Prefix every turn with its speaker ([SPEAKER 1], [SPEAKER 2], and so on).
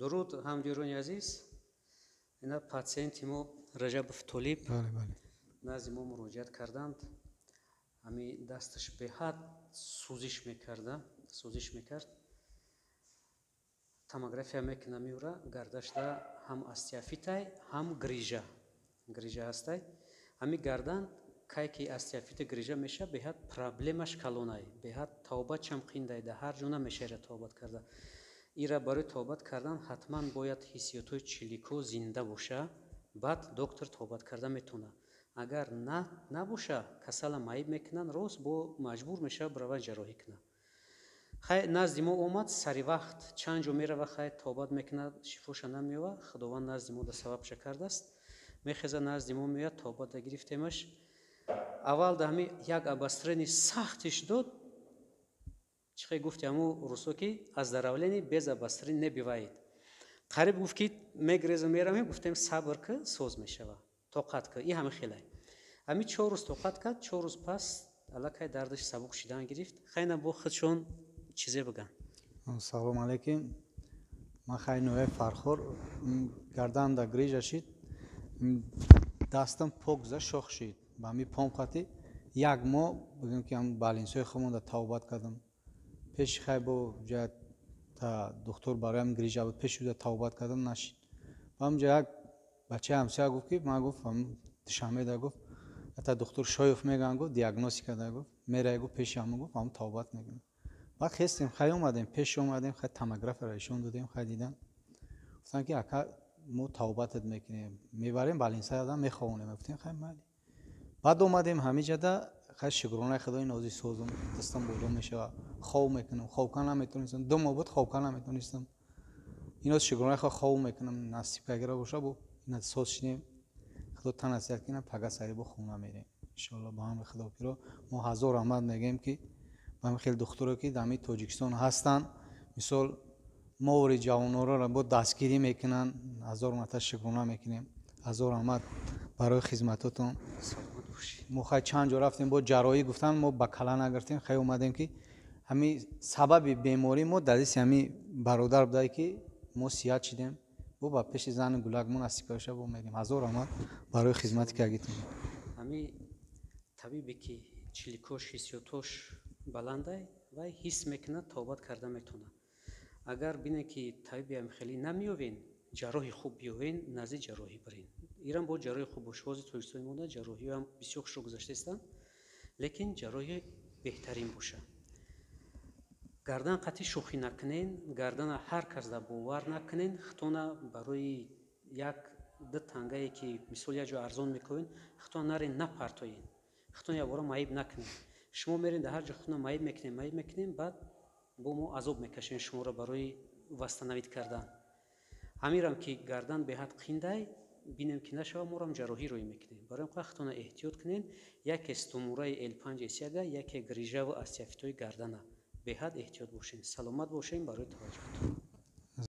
[SPEAKER 1] Дуруд, ҳамдиёрони азиз. Ина патсиенти мо Раҷабов Толиб назди мо муроҷиат карданд. Ҳами дасташ беҳад сӯзиш мекарда, сӯзиш мекард. Томография мекуна, меёра, гардашда ҳам остеофитай, ҳам грижа, грижа ҳастай. Ҳами гардан кай ки остеофита, грижа меша, беҳад проблемаш калонай, беҳад табобатшам қиндай, да ҳар ҷо намеша ира табобат карда. Ира барои табобат кардан ҳатман бояд ҳиссиётҳои чилико зинда боша, баъд доктор табобат карда метавонад. Агар набоша, касала маиб мекунанд, рост бо маҷбур мешава бирава ҷарроҳӣ кунад. Хай, назди мо омад сари вақт. Чанд ҷо мерава, хай, табобат мекунад, шифоша намеёва. Худованд назди мо да сабабша кардааст. Мехеза, назди мо меояд, табобата гирифтемаш. Аввал да ҳами як обострение сахтиш дод. Чихе гуфти ҳаму русо, ки оздоровление без обострения не бывает. Қариб гуфт, ки мегрезу меравем. Гуфтем: «Сабр ки, соз мешава, тоқат ки». И ҳами хелай ҳами 4 рӯз тоқат кард. 4 рӯз пас аллакай дардаш сабук шидан гирифт. Хайна бо худшон чизе биган.
[SPEAKER 2] Салому алейкум. Ман хай ноҳияи Фархор. Гарданам да грижа шид, дастам пок за шох шид. Ба ҳами пом қати як моҳ бигем, ки ҳам больницаҳои худмон да табобат кардам. Пеши хай бо ҷа та духтур бароям грижа буд, пеши ӯ табобат кардам, нашид. Ба ҳамҷа як бачаи ҳамсоя гуфт, ки ман гуфт, Душанбеда гуфт, ята духтур Шоев мегӯянд, гуфт, диагностика да, гуфт, меравӣ, гуфт, пеши ҳамон, гуфт, ҳамон табобат мекунад. Баъд хестем, хай, омадем, пеш омадем, хай, томографияро ишон додем. Хай, дидан, гуфтанд, ки ака, мо табобатат мекунем, мебарем больницада, меховонем. Гуфтем: «Хай, майли». Баъд омадем ҳамиҷада. Хай, шукронаи худои нози, созум, дастам боло мешава, хов мекунам. Хобка наметонистам, 2 моҳ буд, хобка наметонистам. Ино шукронаи худо, хов мекунам. Насиб кагира боша, бо ина соз шинем. Худо та насиҳат кунам, пага сари бо хона мерем, иншоалло, ба амри худо. Пиро мо ҳазор раҳмат мегӯем, ки ба ҳамин хел духтуро, ки дар ҳамин Тоҷикистон ҳастанд, мисол моври ҷавонороро бо дастгирӣ мекунанд. Ҳазор марта шукрона мекунем. Ҳазор раҳмат барои хизматотон. Мо хай чанд ҷо рафтем, бо ҷарроҳӣ гуфтан, мо ба кала нагирифтем. Хай, омадем, ки ҳамин сабаби беморӣ мо дар дасти ҳамин бародар будае, ки мо сиҳат шидем. Бо ба пеши зану гулакмон насиб бо мерем. Ҳазор раҳмат барои хизмати кагитон.
[SPEAKER 1] Ҳамин табибе, ки чиликош, ҳиссиётош баландай, вай ҳис мекунад, табобат карда метавонад. Агар бинед, ки табиби хеле намеёвен, ҷарроҳи хуб биёвен, назди ҷарроҳӣ бирен. Ирам бо ҷарроҳи хуб бош. Ҳозир Тоҷикистони мо ҷарроҳиҳоам бисёр хушро гузаштаистанд, лекин ҷарроҳи беҳтарин боша. Гардан қатъи шӯхӣ накунен, гардана ҳар кас да бовар накунен. Хитона барои як ду тангае, ки мисол як ҷо арзон мекунен, хитона нарен, напартоен, хитона якбора маиб накунен. Шумо мерен, дар ҳар ҷо хитона маиб мекунем, маиб мекунем, баъд бо мо азоб мекашем шуморо барои восстановить кардан. Ҳамирам ки гардан беҳад қиндай, бинем, ки нашава, морам ҷарроҳӣ рӯй мекунем. Барои ин хитона эҳтиёт кунен. Яке стумураи L5 S1, яке грижаву остеофитои гардана. Беҳад эҳтиёт бошен. Саломат бошем. Барои таваҷҷӯҳтон.